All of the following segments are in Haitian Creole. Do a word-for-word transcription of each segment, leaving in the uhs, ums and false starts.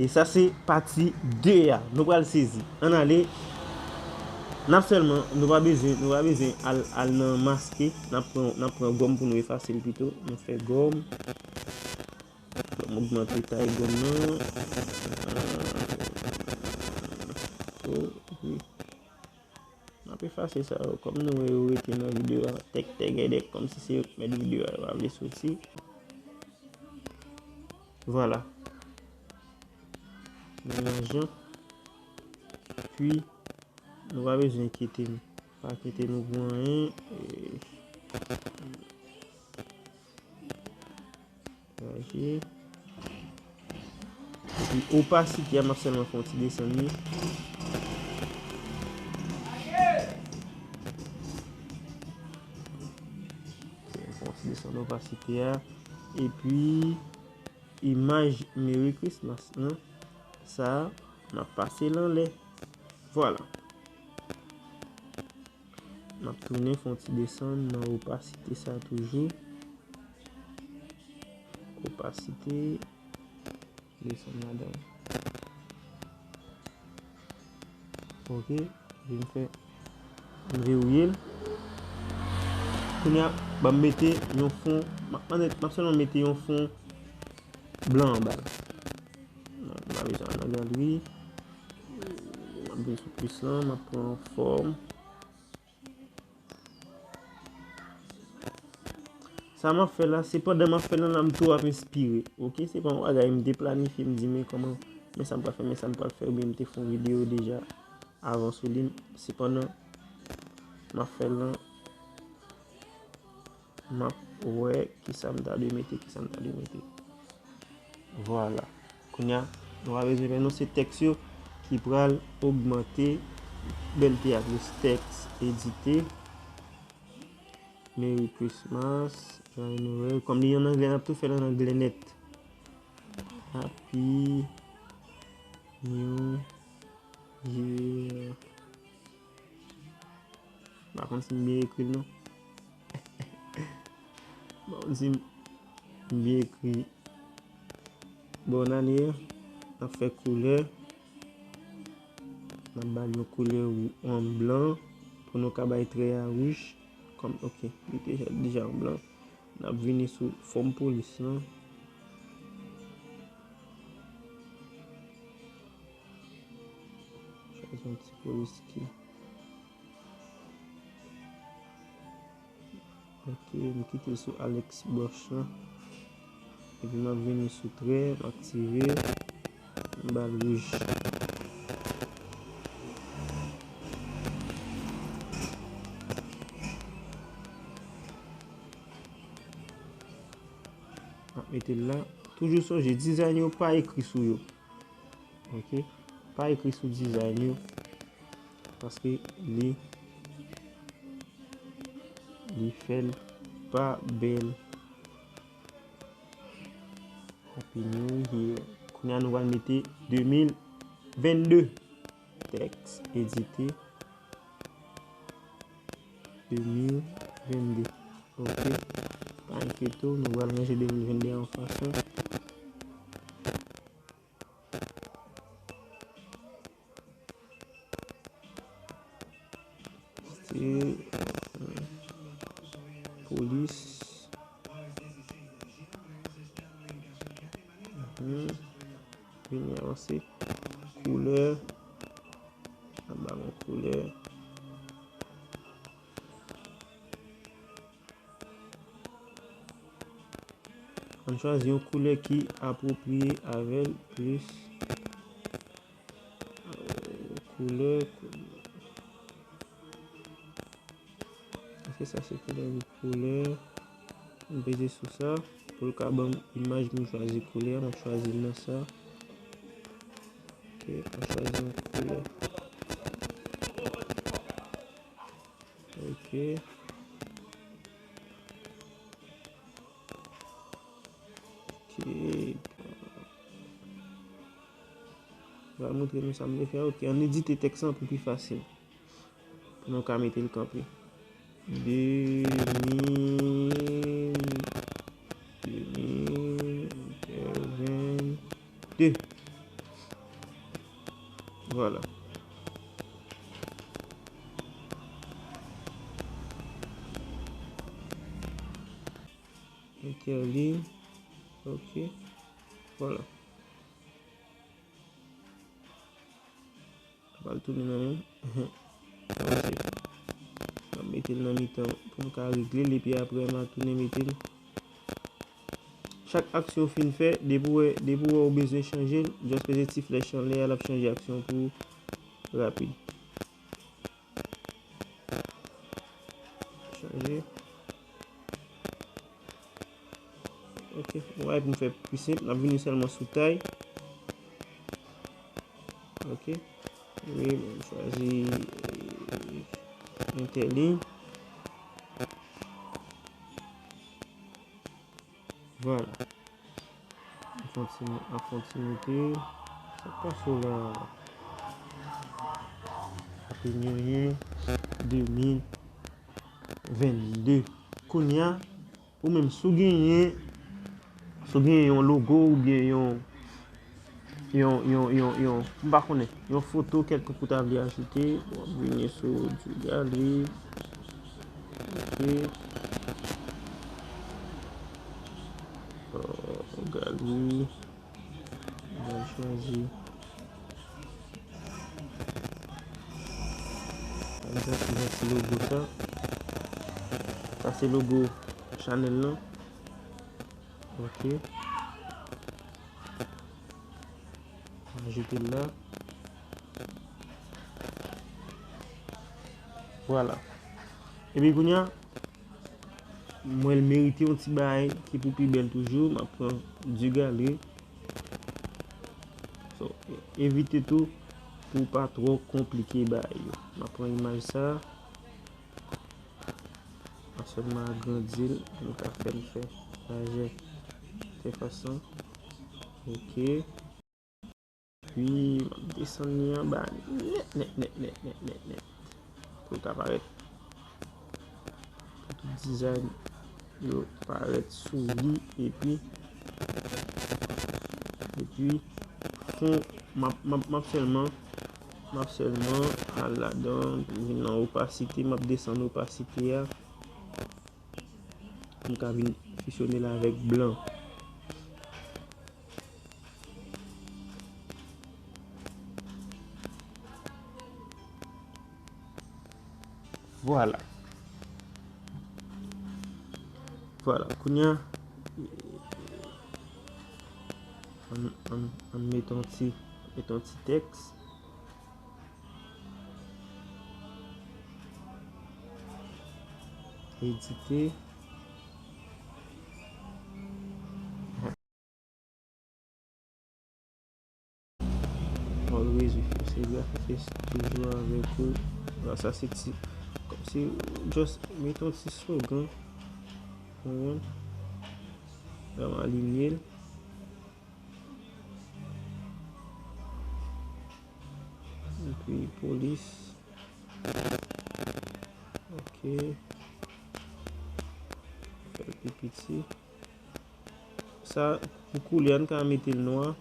E sa se pati de a. Nou pral sezi. Ann ale. N ap sèlman, nou pa bezwen, nou pa bezwen al, al nan maske. N ap pran, n ap pran gòm pou nou efase l pito. Nou fè gòm. Bon, m ogmante tay gòm nan. Oh, wi. M ap efase sa yo. Kòm nou wè yo rete nan videyo a, tèk tègèdèk, kòmsi se yo k mèt videyo a, yo pa vle soti. Vwala. Menm jan. Pi, nou pa bezwen enkyete nou. Pa enkyete nou pou anyen. E, Raje. Epi opasite a, m ap sèlman fè yon ti desann li. Fè yon ti desann opasite a. Epi imaj Merry Christmas nan. Sa, m ap pase l anlè. Vwala. M ap tounen fè yon ti desann nan opasite sa toujou. Opasite, desann ladan. Ok, vin fè, m verrouye l. Kounye a, ban m mete yon fon, m ap mande, m ap sèlman mete yon fon blan anba l. M ap mete sa nan galeri. M ap vin sou plis lan, m ap pran fòm. Sa m ap fè la, se pandan m ap fè l la, m tou ap enspire. Ok, se pa yon bagay m te planifye, m di, men kòman, men sa m pral fè, men sa m pral fè, oubyen m te fè yon videyo deja avan sou li. Sepandan, m ap fè l la, m ap wè kisa m ta dwe mete, kisa m ta dwe mete. Vwala. Kounye a, nou pa bezwen fè non, se tèks yo ki pral ogmante bèlte a plis. Tèks edite. Merry Christmas, Joyeux Noël. Kòm li an anglè, n ap tou fè l an anglè nèt. Happy New Year. M pa konn si m byen ekri l non. M pa konn si m byen ekri. Bòn ane, n ap fè koulè. N ap ba l yon koulè wou-, an blan pou nou ka bay trè a wouj. Kòm, ok, li te deja an blan. N ap vini sou fòm polis lan. Chwazi yon ti polis ki Ok, m kite l sou Alex Brosh lan. Epi m ap vini sou trè, m aktive, m ba l wouj. M ap mete l la. Toujou sonje, dizayn yo pa ekri sou yo. Ok. Pa ekri sou dizayn yo. Paske li, li fè l pa bèl. Happy New Year. Kounye a nou pral mete de mil vennde. Tèks edite. De mil vennde. Ok. Pa enkyete w, nou pral ranje de mil vennde a yon fason. Stil, euh, polis. Mhm. Vini avanse. Koulè. Anba yon koulè. Ann chwazi yon koulè ki apwopriye avè l plis. Euh, koulè, koulè. Èske sa se koulè? Wi, koulè. M peze sou sa. Pou l ka ban m imaj pou m chwazi koulè a, m ap chwazi l nan sa. Ok, m ap chwazi yon koulè. Ok. Ok. M pral montre nou sa m te fè. Ok, ann edite tèks lan pou pi fasil. Pou nou ka mete l kanpe. De mil, de mil vennde. Vwala. Entèliy. Ok. Vwala. Sa pral tounen nan menm. Sa pase. M ap mete l nan mitan pou m ka regle l, epi apre m a tounen mete l. Chak aksyon w fin fè, depi w wè, depi w wè w bezwen chanje l, just peze ti flèch anlè a, l ap chanje aksyon pou ou rapid. Chanje. Ok, yon bagay pou m fè pi senp, n ap vini sèlman sou tay. Ok. Wi, m chwazi, eh, entèliy. Vwala. Ap fè yon ti mo-, ap fè yon ti moute. Sa k pase w la? Happy New Year de mil vennde. Kounye a, ou menm, si w genyen, si w genyen yon logo oubyen yon, yon, yon, yon, yon, m pa konnen, yon foto kèlkonk ou ta vle ajoute, w ap vini sou Dugaly. Ok. Euh, Dugaly. M pral chwazi. Sa se logo sa. Sa se logo chanèl lan. Ok. Ajoute l la. Vwala. Epi kounye a, m wè l merite yon ti bagay ki pou pi bèl toujou. M ap pran Dugaly. So, evite tou pou w pa twò konplike bagay yo. M ap pran imaj sa. M ap sèlman agrandi l pou m ka fè l fè lajè de fason. Ok. Epi, m ap desann li anba nèt, nèt, nèt. Pou l ka parèt. Pou tout dizay yo parèt sou li. Epi, epi, fon, m ap, m ap, m ap sèlman, m ap sèlman al ladan, vin nan opasite, m ap desann opasite a. Pou m ka vin fisyone l avèk blan. Vwala. Vwala. Kounye a, ann, ann, ann met yon ti, met yon ti tèks. Edite. Always with you. Se grafis toujou avèk ou. La, sa se ti, kòmsi, just met yon ti slogan. Konprann? Lè m alinye l. Epi polis. Ok. Fè l pi piti. Sa, pou koulè, ann ka mete l nwa.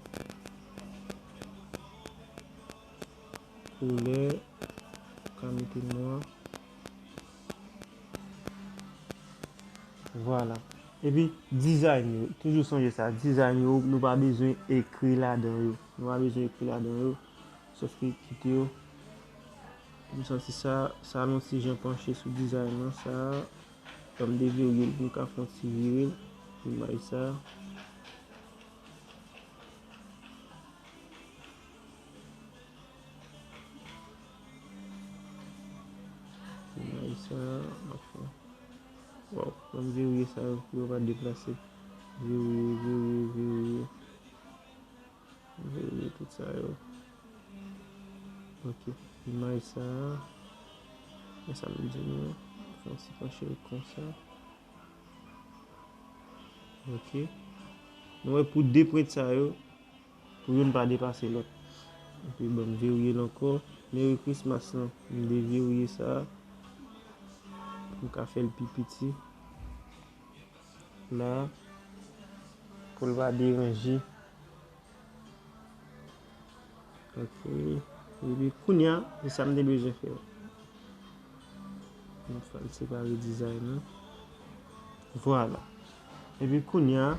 Koulè, ka mete l nwa. Vwala. Epi, dizay yo. Toujou sonje sa. Dizay yo, nou pa bezwen ekri ladan yo. Nou pa bezwen ekri ladan yo. Sòf ke kite yo. M santi sa, sa yon ti jan panche sou dizay lan. Sa, fò m devirye l pou m ka fè yon ti vire l. Imaj sa. Imaj sa, anfen. Waw, fò m verye sa yo pou yo pa deplase. Verye, verye, verye. Verye tout sa yo. Ok, imaj sa. Men sa m di nou, fè yon ti panche l konsa. Ok. Nou wè pou de pwent sa yo, pou youn pa depase lòt. Epi bon, m verye l ankò. Merry Christmas lan, m deverye sa. M ka fè l pi piti. La, pou l pa deranje. Ok. Epi kounye a, se sa m te bezwen fè. M fè l separe dizay nan. Vwala. Epi kounye a,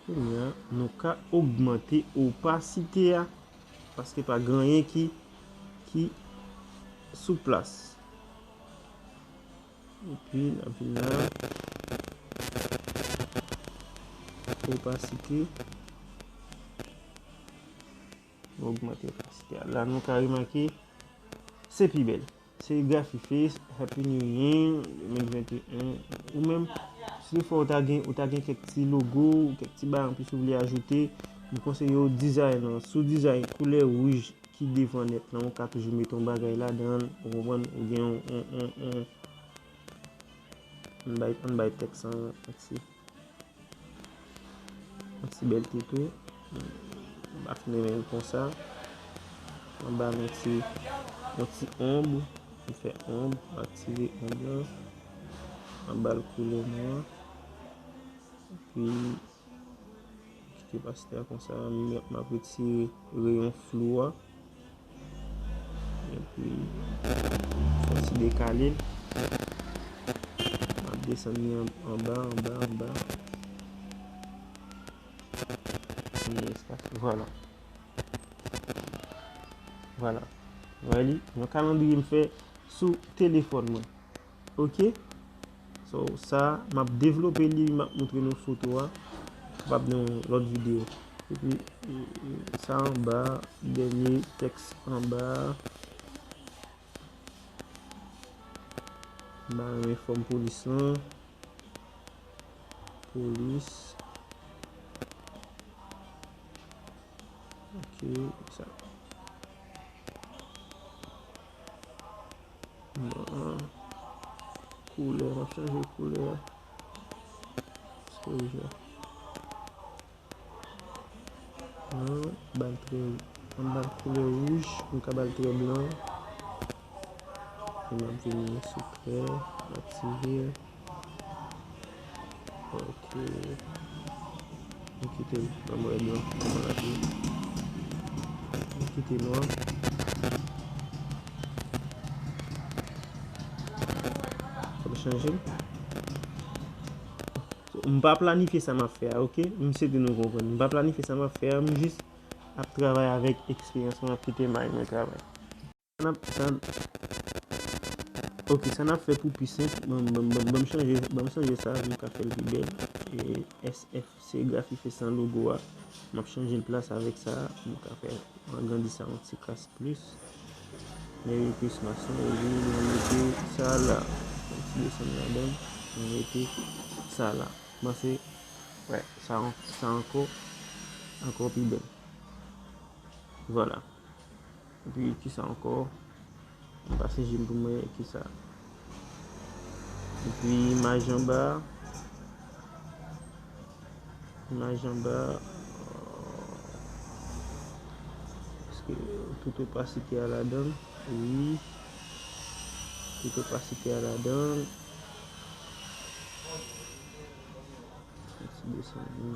kounye a, nou ka ogmante opasite a. Paske pa gen anyen ki, ki sou plas. Epi, n ap vin la. Opasite. Nou ogmante opasite a. La, nou ka remake, se pi bèl. Se Grafiface, Happy New Year de mil venteyen. Ou menm, si toutfwa ou ta gen, ou ta gen kèk ti logo, kèk ti bagay anplis ou vle ajoute, m konseye w dizay lan. Si w dizay koulè wouj ki devan nèt lan, ou ka toujou mete yon bagay ladan l, ou konprann, ou gen yon, yon, yon, yon, ann bay, ann bay tèks lan, mèsi. Yon ti bèl tit tou. M pa fin renmen l konsa. Mwen ba l yon ti, yon ti onb. M fè onb, m aktive onb lan. Mwen ba l koulè nwa. Epi, kite opasite a konsa. M, m ap retire reyon flou a. Epi, fè ti dekale l. M ap desann li an, anba, anba, anba. Fini espas. Vwala. Vwala. Ou wè li? Yon kalandriye m fè sou telefòn mwen. Ok? So, sa, m ap devlope li, m ap montre nou foto a. Kapab nan yon lòt videyo. Epi, e, e, sa anba, dènye tèks anba. M pa renmen fòm polis lan. Polis. Ok, sa. Bon, koulè, m ap chanje koulè a. Paske wouj la. An, ba l trè, an ba l koulè wouj, m ka ba l trè blan. E m ap vini sou trè, m aktive. Ok. M kite l, ban m wè blan kòman l ap ye. M kite nwa. Fò m chanje l. So, m pa planifye sa m ap fè a, ok? M swete nou konprann. M pa planifye sa m ap fè a, m jis ap travay avèk eksperyans mwen, ap kite may mwen travay. Sa n ap, sa n-, ok, sa n ap fè pou pi senp, ban m, ban m, ban m, ban m chanje, ban m chanje sa, m ka fè l pi bèl. E S F, se Grafiface lan logo a. M ap chanje l plas avèk sa, m ka fè, m agrandi sa yon ti kras plis. Merry Christmas, nou, epi nou mete sa la. Yon ti desann ladan, nou mete sa la. M panse, wè, sa, sa ankò, ankò pi bèl. Vwala. Epi, kisa ankò? M pase je m pou m wè kisa. Epi, imaj anba. Imaj anba. Èske tout opasite a ladan l? Wi. Tout opasite a ladan l. Yon ti desann li.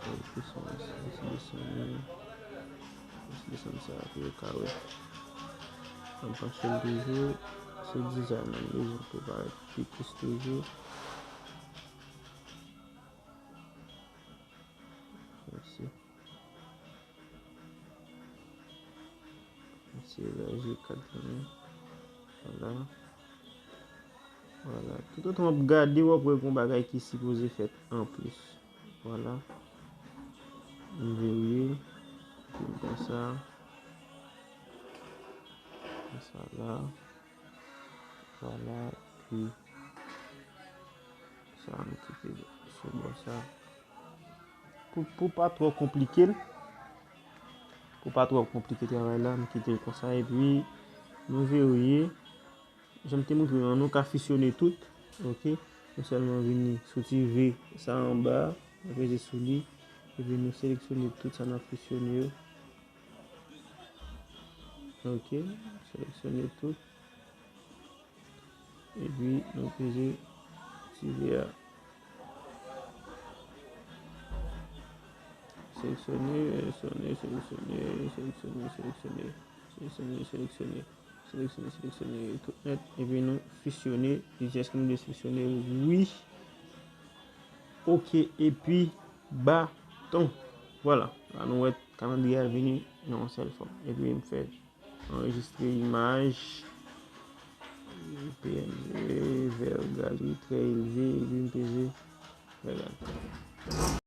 Yon ti desann li. Yon ti desann sa pou yo ka wè. Ann pase l toujou. Se dizay nan bezwen pou parèt pi plis toujou. Mèsi. Mèsi, elaji kad lan. Vwala. Vwala. Toutotan w ap gade, w ap wè gen yon bagay ki sipoze fèt anplis. Vwala. M verye. Epi m konsa. Konsa la. Vwala. Epi sa, m kite sou bò sa. Pou, pou pa twò konplike l. Pou pa twò konplike travay la, m kite l konsa. Epi, nou verye. Jan m te montre nou an, nou ka fisyone tout, ok? Nou sèlman vini sou ti V sa anba, nou peze sou li, epi nou seleksyone tout sa n ap fisyone yo. Ok, seleksyone tout. Epi nou peze ti V a. seleksyone, seleksyone, seleksyone, seleksyone, seleksyone, seleksyone, seleksyone, seleksyone, seleksyone tout nèt, epi nou fisyone, li di èske nou vle fisyone, wi, oke, epi baton. Vwala, la nou wè kalandriye a vini nan yon sèl fòm, epi m fè anrejistre imaj, P N G, vè galerie très élevé, epi m peze vè galerie.